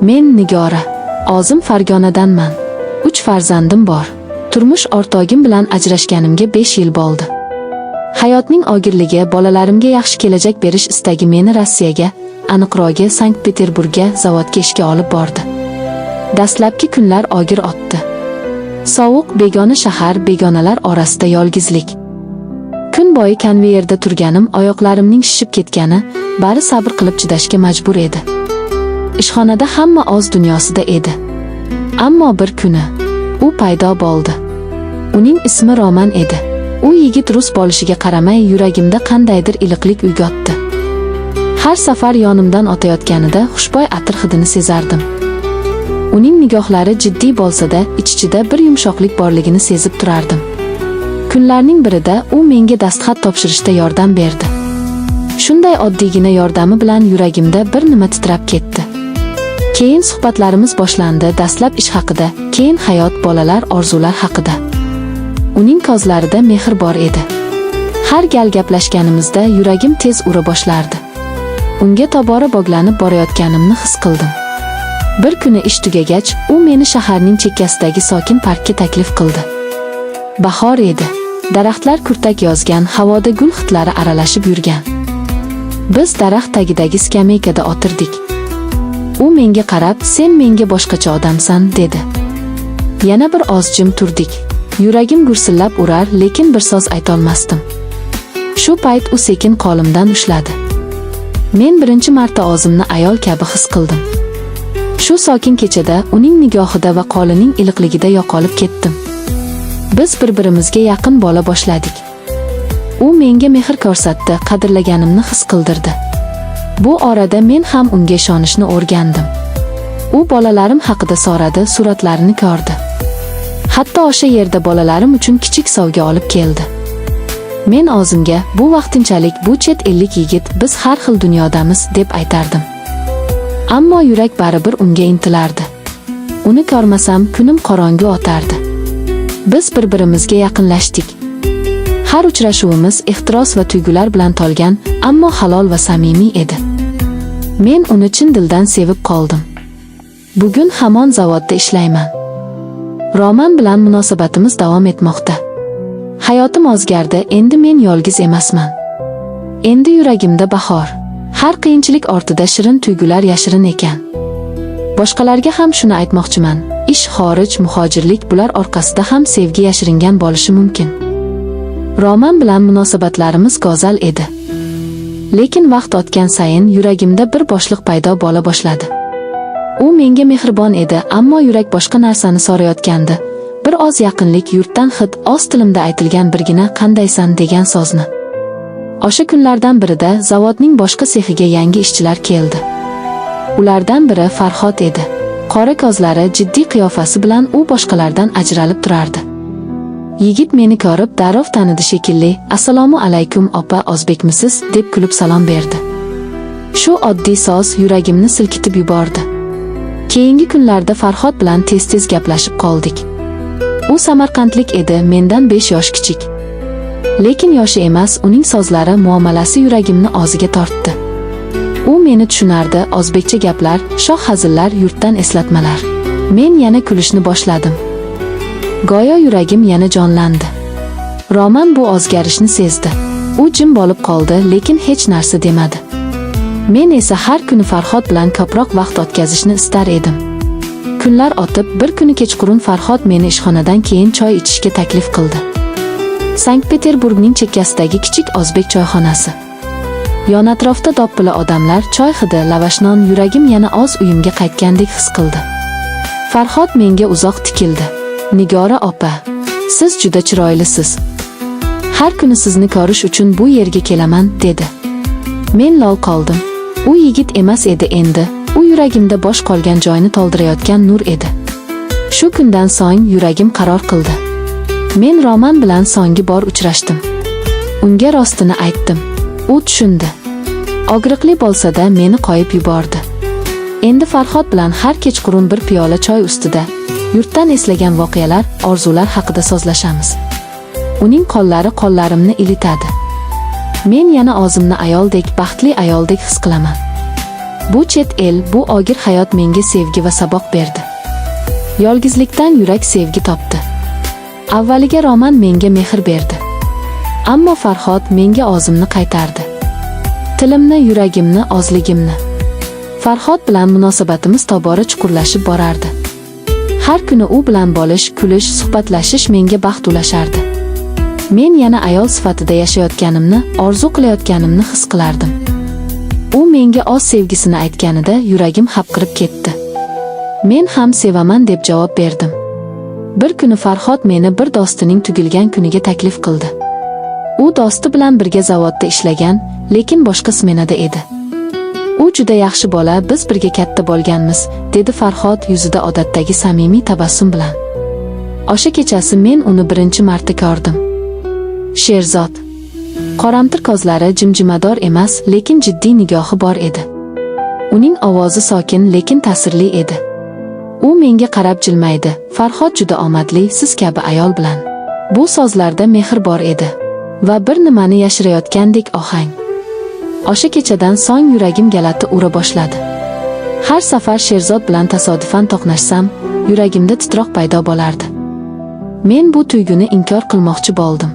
Men Nigora. Ozim Fargonadanman. 3 farzandim bor. Turmush o'rtog'im bilan ajrashganimga 5 yil bo'ldi. Hayotning og'irligi, bolalarimga yaxshi kelajak berish istagi meni Rossiyaga, aniqrog'i Sankt-Peterburgga zavodga ishga olib bordi. Dastlabki kunlar og'ir o'tdi. Sovuq, begona shahar, begonalar orasida yolg'izlik. Kun bo'yi konveyerda turganim, oyoqlarimning shishib ketgani, bari sabr qilib chidashga majbur edi. Ishxonada hamma o'z dunyosida edi. Ammo bir kuni u paydo bo'ldi. Uning ismi Roman edi. U yigit rus bo'lishiga qaramay yuragimda qandaydir iliqlik uyg'otdi. Har safar yonimdan o'tayotganida xushbo'y atir hidini sezardim. Uning nigohlari jiddiy bo'lsa-da, ich-ichida bir yumshoqlik borligini sezib turardim. Kunlarning birida u menga dastxat topshirishda yordam berdi. Shunday oddiygina yordami bilan yuragimda bir nima titrab ketdi. Keyin suhbatlarimiz boshlandi, dastlab ish haqida, keyin hayot, bolalar, orzular haqida. Uning ko'zlarida mehr bor edi. Har gal gaplashganimizda yuragim tez ura boshlardi. Unga tobora bog'lanib borayotganimni his qildim. Bir kuni ish tugagach, u meni shaharning chekkasidagi sokin parkka taklif qildi. Bahor edi. Daraxtlar kurtak yozgan, havoda gul hidlari aralashib yurgan. Biz daraxt tagidagi skameykada o'tirdik. U menga qarab, "Sen menga boshqacha odamsan", dedi. Yana bir oz jim turdik. Yuragim gursillab urar, lekin bir so'z aytolmasdim. Shu payt u sekin qo'limdan ushladi. Men birinchi marta o'zimni ayol kabi his qildim. Shu sokin kechada uning nigohida va qo'lining iliqligida yo'qolib ketdim. Biz bir-birimizga yaqin bo'la boshladik. U menga mehr ko'rsatdi, qadrlaganimni his qildirdi. Bu orada men ham unga ishonishni o'rgandim. U bolalarim haqida so'radi, suratlarini ko'rdi. Hatto o'sha yerda bolalarim uchun kichik sovg'a olib keldi. Men o'zimga bu vaqtinchalik, bu chet ellik yigit, biz har xil dunyodamiz deb aytardim. Ammo yurak baribir unga intilardi. Uni ko'rmasam kunim qorong'u o'tardi. Biz bir-birimizga yaqinlashdik. Har uchrashuvimiz ehtiros va tuyg'ular bilan to'lgan, ammo halol va samimiy edi. Men uni chin dildan sevib qoldim. Bugun hamon zavodda ishlayman. Roman bilan munosabatimiz davom etmoqda. Hayotim o'zgardi, endi men yolg'iz emasman. Endi yuragimda bahor. Har qiyinchilik ortida shirin tuyg'ular yashirin ekan. Boshqalarga ham shuni aytmoqchiman. Ish, xorij, muhojirlik, bular orqasida ham sevgi yashiringan bo'lishi mumkin. Roman bilan munosabatlarimiz go'zal edi. Lekin vaqt o'tgan sayin yuragimda bir bo'shliq paydo bo'la boshladi. U menga mehribon edi, ammo yurak boshqa narsani so'rayotgandi. Bir oz yaqinlik, yurtdan hid, o'z tilimda aytilgan birgina "Qandaysan" degan so'zni. O'sha kunlardan birida zavodning boshqa sexiga yangi ishchilar keldi. Ulardan biri Farhod edi. Qora ko'zlari, jiddiy qiyofasi bilan u boshqalardan ajralib turardi. Yigit meni ko'rib darrov tanidi shekilli, "Assalomu alaykum opa, o'zbekmisiz?" deb kulib salom berdi. Shu oddiy so'z yuragimni silkitib yubordi. Keyingi kunlarda Farhod bilan tez-tez gaplashib qoldik. U samarqandlik edi, mendan 5 yosh kichik. Lekin yoshi emas, uning so'zlari, muomalasi yuragimni o'ziga tortdi. U meni tushunardi, o'zbekcha gaplar, sho'x hazillar, yurtdan eslatmalar. Men yana kulishni boshladim. Go'yo yuragim yana jonlandi. Roman bu o'zgarishni sezdi. U jim bo'lib qoldi, lekin hech narsa demadi. Men esa har kuni Farhod bilan ko'proq vaqt o'tkazishni istar edim. Kunlar o'tib, bir kuni kechqurun Farhod meni ishxonadan keyin choy ichishga taklif qildi. Sankt-Peterburgning chekkasidagi kichik o'zbek choyxonasi. Yon atrofda do'ppili odamlar, choy hidi, lavashnon, yuragim yana o'z uyimga qaytgandek his qildi. Farhod menga uzoq tikildi. "Nigora opa, siz juda chiroylisiz. Har kuni sizni ko'rish uchun bu yerga kelaman", dedi. Men lol qoldim. U yigit emas edi endi, u yuragimda bo'sh qolgan joyni to'ldirayotgan nur edi. Shu kundan so'ng yuragim qaror qildi. Men Roman bilan so'nggi bor uchrashdim. Unga rostini aytdim. U tushundi. Og'riqli bo'lsa-da meni qo'yib yubordi. Endi Farhod bilan har kechqurun bir piyola choy ustida yurtdan eslagan voqealar, orzular haqida so'zlashamiz. Uning qo'llari qo'llarimni ilitadi. Men yana o'zimni ayoldek, baxtli ayoldek his qilaman. Bu chet el, bu og'ir hayot menga sevgi va saboq berdi. Yolg'izlikdan yurak sevgi topdi. Avvaliga Roman menga mehr berdi. Ammo Farhod menga o'zimni qaytardi. Tilimni, yuragimni, ozligimni. Farhod bilan munosabatimiz tobora chuqurlashib borardi. Har kuni u bilan bolish, kulish, suhbatlashish menga baxt ulashardi. Men yana ayol sifatida yashayotganimni, orzu qilayotganimni his qilardim. U menga o'z sevgisini aytganida yuragim hapqirib ketdi. Men ham sevaman deb javob berdim. Bir kuni Farhod meni bir do'stining tug'ilgan kuniga taklif qildi. U do'sti bilan birga zavodda ishlagan, lekin boshqa smenada edi. U juda yaxshi bola, biz birga katta bo'lganmiz, dedi Farhod yuzida odatdagi samimiy tabassum bilan. O'sha kechasi men uni birinchi marta ko'rdim. Sherzod. Qoramtir ko'zlari jimjimador emas, lekin jiddiy nigohi bor edi. Uning ovozi sokin, lekin ta'sirli edi. U menga qarab jilmaydi. Farhod juda omadli, siz kabi ayol bilan. Bu so'zlarda mehr bor edi va bir nimani yashirayotgandek ohang. O'sha kechadan so'ng yuragim g'alati ura boshladi. Har safar Sherzod bilan tasodifan to'qnashsam, yuragimda titroq paydo bo'lardi. Men bu tuyg'uni inkor qilmoqchi bo'ldim.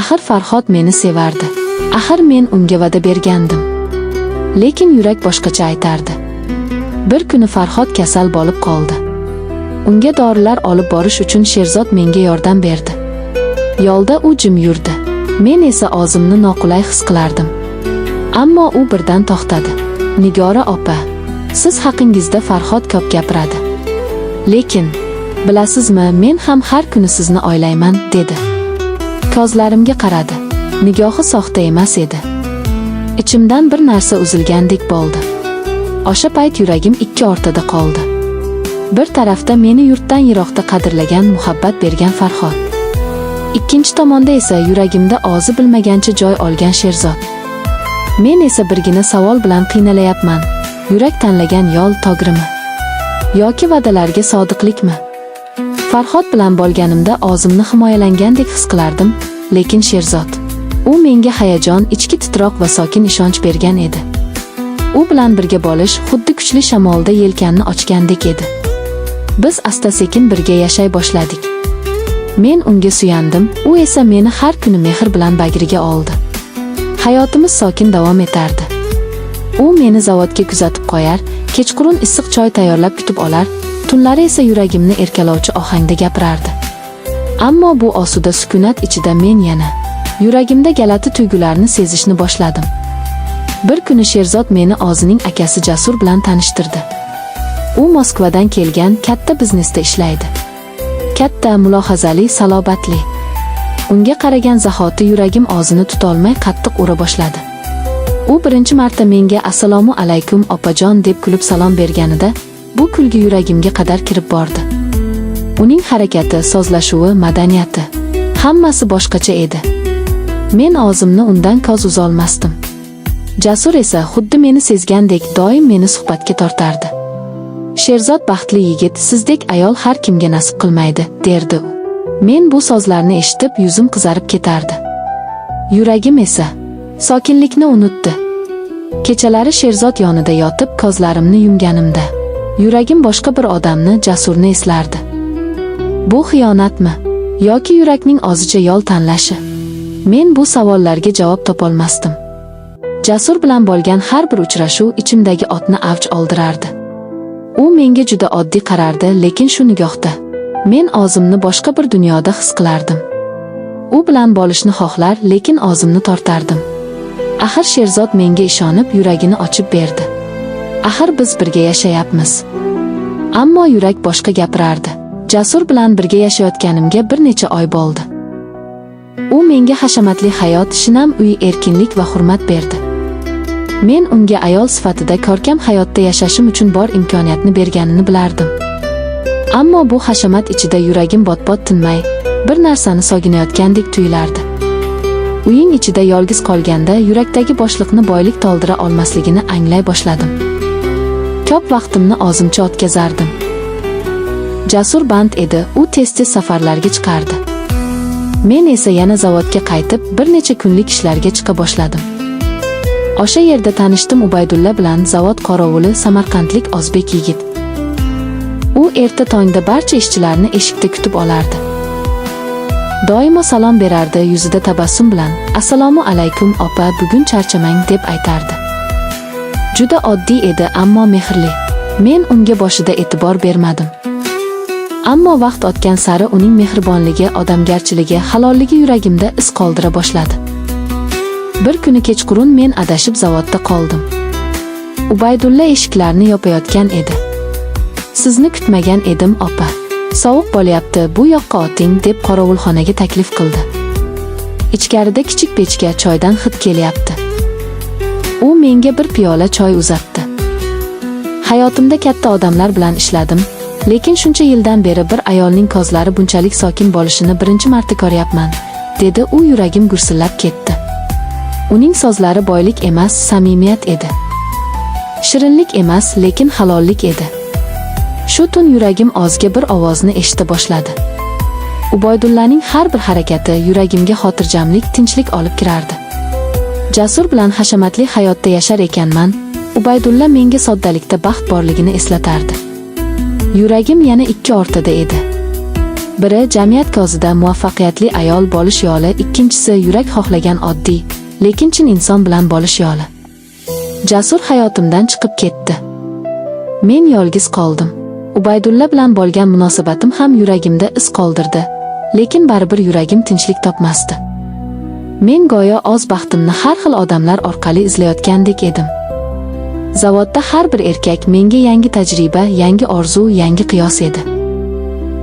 Axir Farhod meni sevardi. Axir men unga va'da bergandim. Lekin yurak boshqacha aytardi. Bir kuni Farhod kasal bo'lib qoldi. Unga dorilar olib borish uchun Sherzod menga yordam berdi. Yo'lda u jim yurdi. Men esa o'zimni noqulay his qilardim. Ammo u birdan to'xtadi. Nigora opa, siz haqingizda Farhod ko'p gapiradi. Lekin, bilasizmi, men ham har kuni sizni o'ylayman, dedi. Ko'zlarimga qaradi. Nigohi soxta emas edi. Ichimdan bir narsa uzilgandek bo'ldi. O'sha payt yuragim ikki o'rtada qoldi. Bir tarafda meni yurtdan yiroqda qadrlagan, muhabbat bergan Farhod. Ikkinchi tomonda esa yuragimda o'zi bilmagancha joy olgan Sherzod. Men esa birgina savol bilan qiynalayapman. Yurak tanlagan yo'l to'g'rimi? Yoki va'dalarga sodiqlikmi? Farhod bilan bo'lganimda o'zimni himoyalangandek his qilardim, lekin Sherzod, u menga hayajon, ichki titroq va sokin ishonch bergan edi. U bilan birga bo'lish xuddi kuchli shamolda yelkanni ochgandek edi. Biz asta-sekin birga yashay boshladik. Men unga suyandim, u esa meni har kuni mehr bilan bag'riga oldi. Hayotimiz sokin davom etardi. U meni zavodga kuzatib qo'yar, kechqurun issiq choy tayyorlab kutib olar, tunlari esa yuragimni erkalovchi ohangda gapirardi. Ammo bu osuda sukunat ichida men yana yuragimda g'alati tuyg'ularni sezishni boshladim. Bir kuni Sherzod meni o'zining akasi Jasur bilan tanishtirdi. U Moskvadan kelgan, katta biznesda ishlaydi. Katta, mulohazali, salobatli. Unga qaragan zahoti yuragim o'zini tutolmay qattiq ura boshladi. U birinchi marta menga "Assalomu alaykum, opajon" deb kulib salom berganida, bu kulgi yuragimga qadar kirib bordi. Uning harakati, so'zlashuvi, madaniyati, hammasi boshqacha edi. Men o'zimni undan ko'z uzolmasdim. Jasur esa xuddi meni sezgandek doim meni suhbatga tortardi. Sherzod baxtli yigit, sizdek ayol har kimga nasib qilmaydi, derdi u. Men bu so'zlarni eshitib yuzim qizarib ketardi. Yuragim esa sokinlikni unutdi. Kechalari Sherzod yonida yotib ko'zlarimni yumganimda, yuragim boshqa bir odamni, Jasurni eslardi. Bu xiyonatmi yoki yurakning o'zicha yo'l tanlashi? Men bu savollarga javob topolmasdim. Jasur bilan bo'lgan har bir uchrashuv ichimdagi o'tni avj oldirardi. U menga juda oddiy qarardi, lekin shu nigohda men o'zimni boshqa bir dunyoda his qilardim. U bilan bo'lishni xohlar, lekin o'zimni tortardim. Axir Sherzod menga ishonib yuragini ochib berdi. Axir biz birga yashayapmiz. Ammo yurak boshqa gapirardi. Jasur bilan birga yashayotganimga bir necha oy bo'ldi. U menga hashamatli hayot, shinam uy, erkinlik va hurmat berdi. Men unga ayol sifatida ko'rkam hayotda yashashim uchun bor imkoniyatni berganini bilardim. Ammo bu hashamat ichida yuragim bot-bot tinmay, bir narsani soginayotgandek tuyulardi. Uying ichida yolg'iz qolganda yurakdagi bo'shliqni boylik to'ldira olmasligini anglay boshladim. Ko'p vaqtimni o'zimcha o'tkazardim. Jasur band edi, u tez-tez safarlarga chiqardi. Men esa yana zavodga qaytib, bir necha kunlik ishlarga chiqa boshladim. O'sha yerda tanishdim Ubaydulla bilan, zavod qorovuli, samarqandlik o'zbek yigit. U erta tongda barcha ishchilarni eshikda kutib olardi. Doimo salom berardi, yuzida tabassum bilan: "Assalomu alaykum, opa, bugun charchamang", deb aytardi. Juda oddiy edi, ammo mehrli. Men unga boshida e'tibor bermadim. Ammo vaqt o'tgan sari uning mehribonligi, odamgarchiligi, halolligi yuragimda iz qoldira boshladi. Bir kuni kechqurun men adashib zavodda qoldim. Ubaydulla eshiklarni yopayotgan edi. "Sizni kutmagan edim, opa. Sovuq bo'lyapti, bu yoqqa o'ting", deb qorovulxonaga taklif qildi. Ichkarida kichik pechka, choydan hid kelyapti. U menga bir piyola choy uzatdi. "Hayotimda katta odamlar bilan ishladim, lekin shuncha yildan beri bir ayolning ko'zlari bunchalik sokin bo'lishini birinchi marta ko'ryapman", dedi u. Yuragim gursillab ketdi. Uning so'zlari boylik emas, samimiyat edi. Shirinlik emas, lekin halollik edi. Shu tun yuragim ozga bir ovozni eshita boshladi. Ubaydullaning har bir harakati yuragimga xotirjamlik, tinchlik olib kirardi. Jasur bilan hashamatli hayotda yashar ekanman, Ubaydulla menga soddalikda baxt borligini eslatardi. Yuragim yana ikki o'rtada edi. Biri jamiyat ko'zida muvaffaqiyatli ayol bo'lish yo'li, ikkinchisi yurak xohlagan oddiy, lekin chin inson bilan bo'lish yo'li. Jasur hayotimdan chiqib ketdi. Men yolg'iz qoldim. Ubaydulla bilan bo'lgan munosabatim ham yuragimda iz qoldirdi, lekin baribir yuragim tinchlik topmasdi. Men go'yo o'z baxtimni har xil odamlar orqali izlayotgandek edim. Zavodda har bir erkak menga yangi tajriba, yangi orzu, yangi qiyos edi.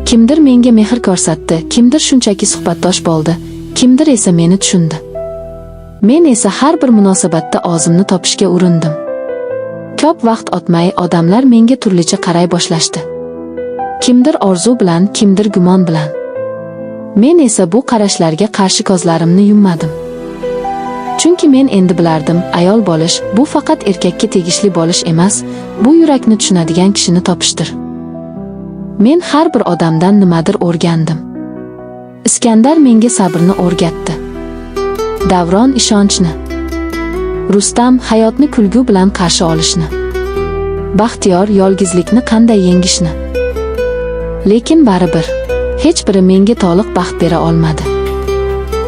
Kimdir menga mehr ko'rsatdi, kimdir shunchaki suhbatdosh bo'ldi, kimdir esa meni tushundi. Men esa har bir munosabatda o'zimni topishga urindim. Ko'p vaqt o'tmay odamlar menga turlicha qaray boshlashdi. Kimdir orzu bilan, kimdir gumon bilan. Men esa bu qarashlarga qarshi ko'zlarimni yummadim. Chunki men endi bilardim, ayol bo'lish bu faqat erkakka tegishli bo'lish emas, bu yurakni tushunadigan kishini topishdir. Men har bir odamdan nimadir o'rgandim. Iskandar menga sabrni o'rgatdi. Davron ishonchni. Rustam hayotni kulgu bilan qarshi olishni. Baxtiyor yolg'izlikni qanday yengishni. Lekin baribir hech biri menga to'liq baxt bera olmadi.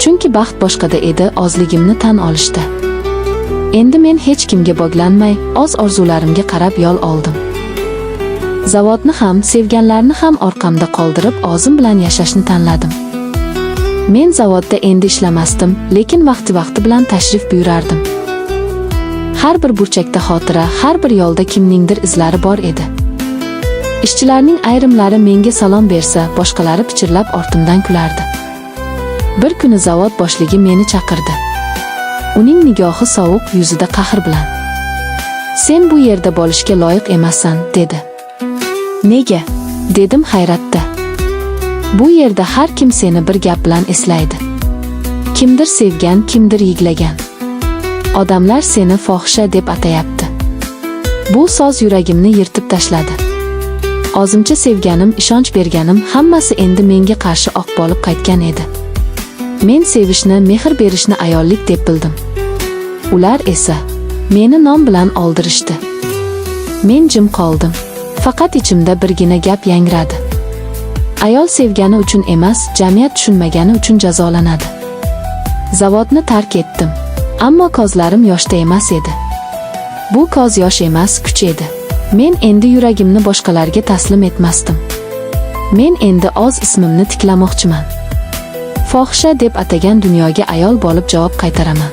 Chunki baxt boshqada edi, ozligimni tan olishda. Endi men hech kimga bog'lanmay, o'z orzularimga qarab yo'l oldim. Zavodni ham, sevganlarni ham orqamda qoldirib, o'zim bilan yashashni tanladim. Men zavodda endi ishlamasdim, lekin vaqti-vaqti bilan tashrif buyurardim. Har bir burchakda xotira, har bir yo'lda kimningdir izlari bor edi. Ishchilarning ayrimlari menga salom bersa, boshqalari pichirlab ortimdan kulardi. Bir kuni zavod boshligi meni chaqirdi. Uning nigohi sovuq, yuzida qahr bilan. "Sen bu yerda bo'lishga loyiq emassan", dedi. "Nega?" dedim hayratda. "Bu yerda har kim seni bir gap bilan eslaydi. Kimdir sevgan, kimdir yig'lagan. Odamlar seni fohisha deb atayapti." Bu so'z yuragimni yirtib tashladi. O'zimcha sevganim, ishonch berganim hammasi endi menga qarshi oq bo'lib qaytgan edi. Men sevishni, mehr berishni ayollik deb bildim. Ular esa meni nom bilan oldirishdi. Men jim qoldim. Faqat ichimda birgina gap yangradi. Ayol sevgani uchun emas, jamiyat tushunmagani uchun jazolanadi. Zavodni tark etdim. Ammo ko'zlarim yoshda emas edi. Bu ko'z yosh emas, kuch edi. Men endi yuragimni boshqalarga taslim etmasdim. Men endi o'z ismimni tiklamoqchiman. Fohisha deb atagan dunyoga ayol bo'lib javob qaytaraman.